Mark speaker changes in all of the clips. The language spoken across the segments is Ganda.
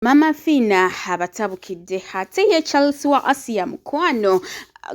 Speaker 1: Mama Fiina abatabukidde ate ye Charles wa Asiya mukwano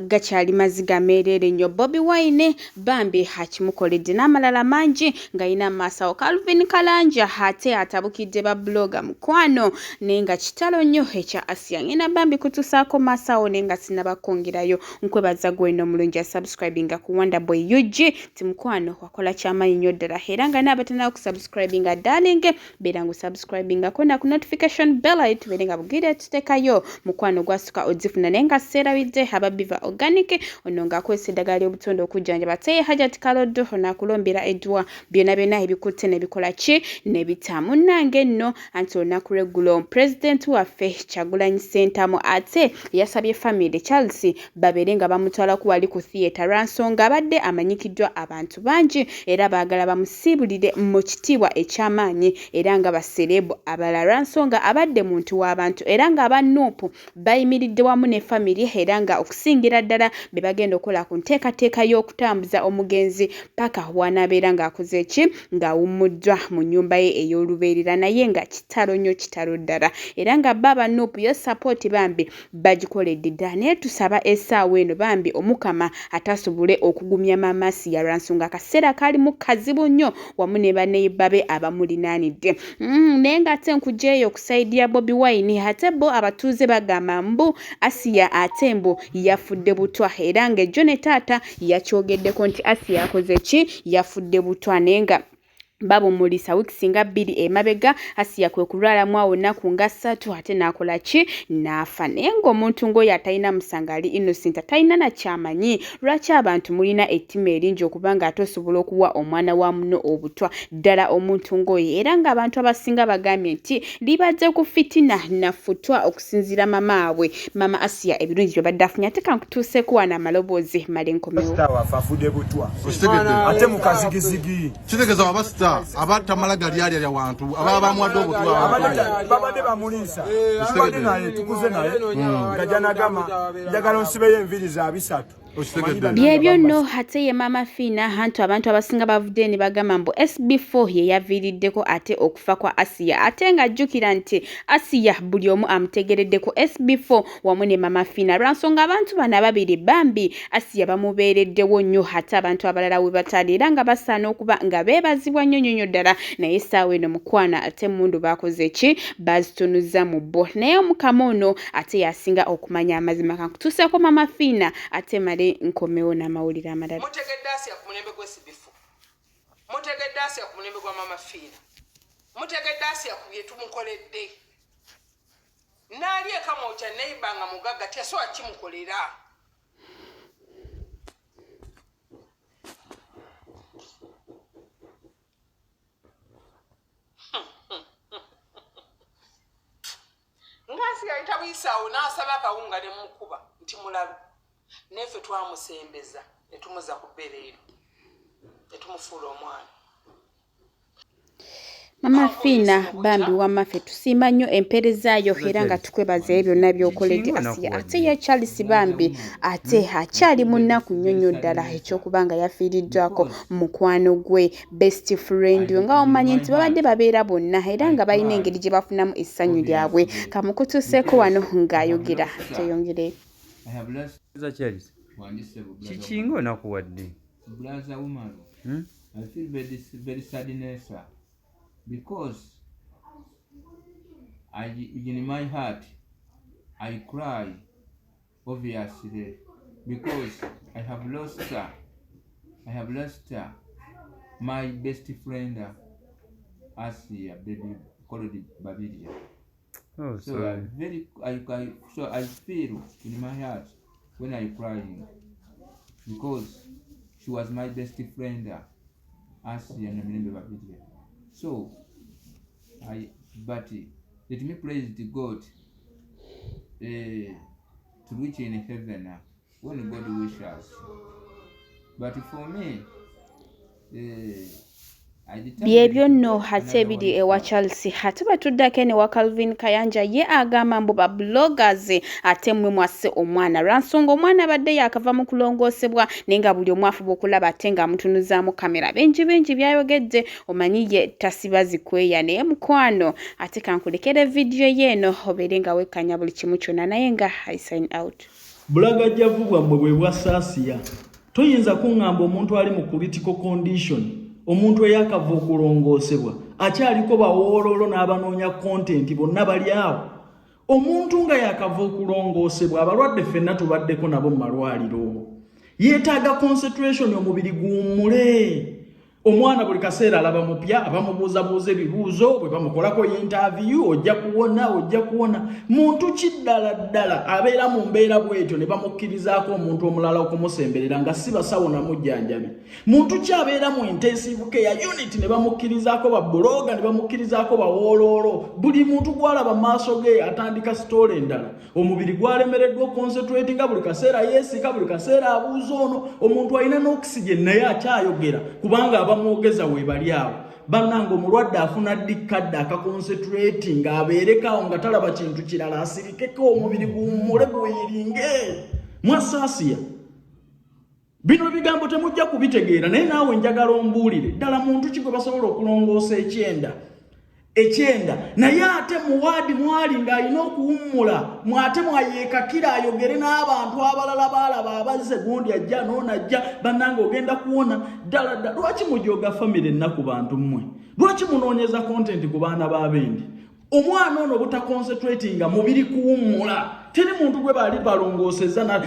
Speaker 1: gakyali maziga meereere nnyo. Bobi Wine bambi akimukoledde n'amalala mangi ng'alina amaaso awo. Calvin Kalanja ate atabukidde ba blogger mukwano naye nga kitalo nnyo ekya Asiya. Ngenda bambi kutuusaako maaso awo naye nga sinnaba kwongerayo. Nkwebaza gwe n'omulungi asubscribinga ku Wonder Boy UG nti mukwano wakola kyamaanyi nnyo ddala era nga n'abatanaba kusubscribinga darling beera ngu subscribingako na ku notification bell ayo tubeere nga bugire tutekayo mukwano gwasuka ozifuna naye nga seerabidde aba biva organic ono ng'akozesa eddagala ly'obutonde okujjanjaba teye Hajat Kaloddo ono akulombera edduwa byonna byonna ebikutte ne bikola ki ne bita munnange nno anti olunaku lw'eggulo pulezidenti waffe Kyagulanyi Ssentamu ate yasabye famire Charles babeere nga bamutwalako wali ku theatre lwa nsonga abadde amanyikiddwa abantu bangi era baagala bamusiibulire mu kitiibwa eky'amaanyi era nga basereebu abalala lwa nsonga abadde muntu w'abantu era nga aba Nup bayimiridde wamu ne famire era nga okusingira ddala be bagenda okukola ku nteekateeka y'okutambuza omugenzi paka w'anaabeera ng'akoze ki ng'awummuddwa mu nnyumba ye ey'olubeerera naye nga kitalo nnyo kitalo ddala era nga bo aba Nup yo sapooti bambi bagikoledde ddala naye tusaba esaawa eno bambi omukama atasobole okugumya maama Asiya lwansonga akaseera kalimu kazibu nnyo wamu ne baneiba be abamulinaanidde naye nga ate nkujeeyo ku sayidi ya Bobi Wine ate bo abatuuze bagamba mbu Asiya ate mbu yafudde butwa era nga ejjo ne taata yakyogeddeko nti Asiya akoze ki yafudde butwa naye nga babumulisa weeks nga bbiri emabega Asiya kwe kulwalamu awo nnaku nga ssatu ate n'akola ki n'afa naye ng'omuntu ng'oyo atalina musango ali innocent atalina na kyamanyi lwaki abantu mulina ettima eringi okuba nga ate osobola okuwa omwana wa muno obutwa ddala omuntu ng'oyo era ng'abantu abasinga bagambye nti libadde ku fitina na futwa okusinziira mamaabwe mama Asiya ebirungi bye badde afunye ate kankutuuseeko wano amaloboozi male nkomewo.
Speaker 2: Ate mukazigizigi
Speaker 3: kitegeeza waba star aba tamala galyalya wantu ababa bamuwadde obutwa
Speaker 2: babadde bamuliisa tubadde naye tukuze naye nga janagama njagala onsibeyo enviiri za bisatu.
Speaker 1: Byebyo nno ate ye maama Fiina hantu abantu abasinga bavuddeyo ne bagamba mbu SB4 ye yaviiriddeko ate okufa kwa Asiya ate nga jjukira nti Asiya buli omu amutegereddeko SB4 wamu ne maama Fiina lwa nsonga abantu bano ababiri bambi Asiya bamubeereddewo nnyo ate abantu abalala we batali era nga basaana okuba nga beebazibwa nnyo nnyo nnyo ddala naye essaawa eno mukwano ate emmundu baakoze ki baazitunuza mu bo naye omukama ono ate yasinga okumanya amazima kankutuuseeko maama Fiina ate male nkomewo n'amawulire amalala.
Speaker 4: Mutegedde Asiya ku mulembe gw'esibifu, mutegedde Asiya ku mulembe gwa Mama Fiina, mutegedde Asiya ku bye tumukoledde. Naali eka mwokya neighbor nga mugagga teyasobola kimukolera. Ngasi yayita buyisi awo n'asaba akawunga ne mukuba nti mulalu naye ffe twamusembeza ne tumuza ku bbeere eno ne tumufuula omwana.
Speaker 1: Mama Fiina bambi wamma ffe tusiima nnyo empeereza yo era nga tukwebaza ebyo byonna by'okoledde Asiya. Ate ye Charles bambi ate akyali mu nnaku nnyo nnyo ddala eky'okuba nga yafiiriddwako mukwano gwe best friend we nga omanyi nti babadde babeera bonna era nga balina engeri gye bafunamu essanyu lyabwe. Kamukutuuseeko wano ng'ayogera tweyongereyo.
Speaker 5: Kiki nga onakuwadde?
Speaker 6: Brother Umaru, I feel very, very sadness because I, in my heart, I cry obviously because I have lost her. I have lost her, my best friend, Asia, baby called Babiria.
Speaker 5: Oh,
Speaker 6: So I
Speaker 5: sorry.
Speaker 6: very, I, so I feel in my heart when I crying because she was my best friend, Asia Namirembe Babiria. So I, but let me praise the God to reach in heaven when God wishes. But for me,
Speaker 1: Byebyo nno ate ebiri ewa Charles. Ate bwe tuddako eno ewa Calvin Kayanja ye agamba mbu ba bloggers ate mmwe mwasse omwana lwa nsonga omwana abadde yaakava mu kulongoosebwa naye nga buli omu afuba okulaba ate ng'amutunuzaamu kamera. Bingi bingi by'ayogedde omanyi ye tasiba zikweya naye mukwano ate kankulekere vidiyo ye eno obeere nga wekkanya buli kimu kyonna naye nga I sign out.
Speaker 7: Bulagajjavu bwammwe bwe bwa Saasiya. Toyinza kuŋŋamba omuntu ali mu critical condition, omuntu eyakava okulongoosebwa, akyaliko bawoololo n'abanoonya content bonna bali awo. Omuntu nga yakava okulongoosebwa, abalwadde ffenna tubaddeko nabo mu malwaliro. Yeetaaga concentration omubiri guwummule. Omwana buli kaseera alaba mupya, abamubuuzabuuza ebibuuzo, bwe bamukolako yintaviyu, ojja kuwona, ojja kuwona. Muntu ki ddala ddala abeera mu mbeera bw'etyo ne bamukkirizaako omuntu omulala okumusemberera nga si basawo na mujjanjabi? Muntu ki abeera mu intensive care unit ne bamukkirizaako babbulooga, ne bamukkirizaako bawooloolo? Buli muntu gw'alaba mu maaso ge atandika sitoole endala. Omubiri gwalemereddwa okuconcentratinga, buli kaseera yeesika, buli kaseera abuuza ono. Omuntu alina n'oxygen naye akyayogera kubanga abamwogeza weebali awo. Bannange, omulwadde afuna ddi kadde akaconcentrating abeereko awo nga talaba kintu kirala, asirikeko omubiri guwummule guyiringe? Mwasaasiya bino ebigambo temujja kubitegeera, naye naawe njagala ombuulire ddala muntu ki gwe basobola okulongoosa ekyenda ekyenda naye ate muwaadi mwali ng'alina okuwummula, mwate mwayeekakira ayogere n'abantu abalala baalaba abazze, gundi ajja noono ajja. Bannange, ogenda kuwona ddala ddala. Lwaki mujooga famire ennaku bantu mmwe? Lwaki munoonyeza content ku baana b'abendi? Omwana ono obutaconcentratinga mubiri kuwummula, teri muntu gwe baali balongoosezza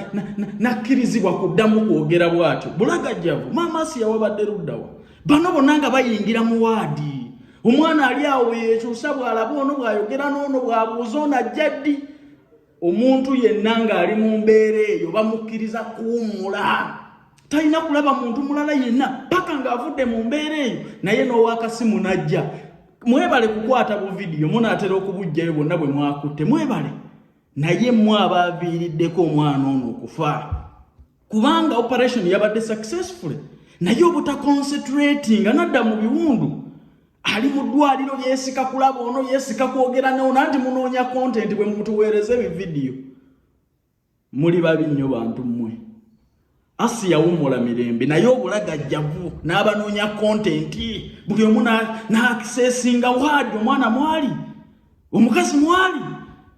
Speaker 7: nakkirizibwa kuddamu kwogera bw'atyo. Bulagajjavu. Maama Asiya wabadde luddawa? Bano bonna nga bayingira mu waadi, omwana ali awo yeekyusa bw'alaba ono, bw'ayogera n'ono, bw'abuuza ono ajja ddi. Omuntu yenna ng'ali mu mbeera eyo bamukkiriza kuwummula, talina kulaba muntu mulala yenna paka ng'avudde mu mbeera eyo. Naye n'owakasimu n'ajja. Mwebale kukwata bu vidiyo, munaatera okubuggyayo bwonna bwe mwakutte, mwebale. Naye mmwe abaaviiriddeko omwana ono okufa, kubanga operation yabadde successful, naye obutaconcentratinga nadda mu biwundu, ali mu ddwaliro yeesika kulaba ono, yeesika kwogera noono, anti munoonya content bwe mutuweereza ebividiyo. Muli babi nnyo bantu mmwe. Asiya wummula mirembe, naye obulagajjavu n'abanoonya content, buli omu n'akiseesinga waadi, omwana mwali, omukazi mwali,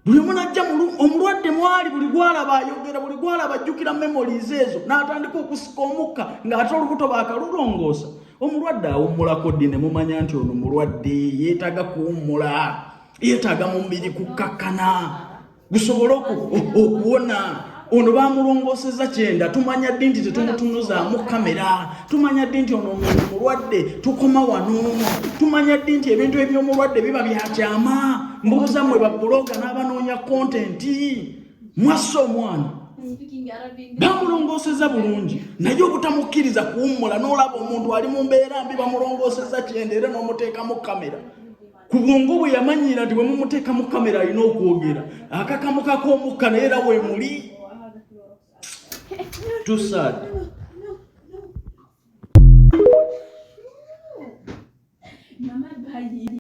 Speaker 7: buli omu najja, omulwadde mwali, buli gwalaba ayogera, buli gwalaba ajjukira memories ezo n'atandika okusika omukka ng'ate olubuto baakalulongoosa. Omulwadde awummulako ddi ne mumanya nti ono mulwadde yeetaaga kuwummula, yeetaaga mubiri kukkakkana gusobole okuwona? Ono bamulongoosezza kyenda, tumanya ddi nti tetumutunuzaamu kamera? Tumanya ddi nti ono omuntu mulwadde, tukoma wano? Tumanya ddi nti ebintu eby'omulwadde biba byakyama? Mbuuza mmwe babuloga n'abanoonya content, mwasse omwana. Bamulongoosezza bulungi, naye obutamukkiriza kuwummula, n'olaba omuntu ali mu mbeera mbi, bamulongoosezza kyenda, era n'omuteekamu kamera. Ku bwongo bwe yamanyiira nti bwe mumuteeka mu kamera alina okwogera, akakamukako omukka, naye era weemuli. Too sad.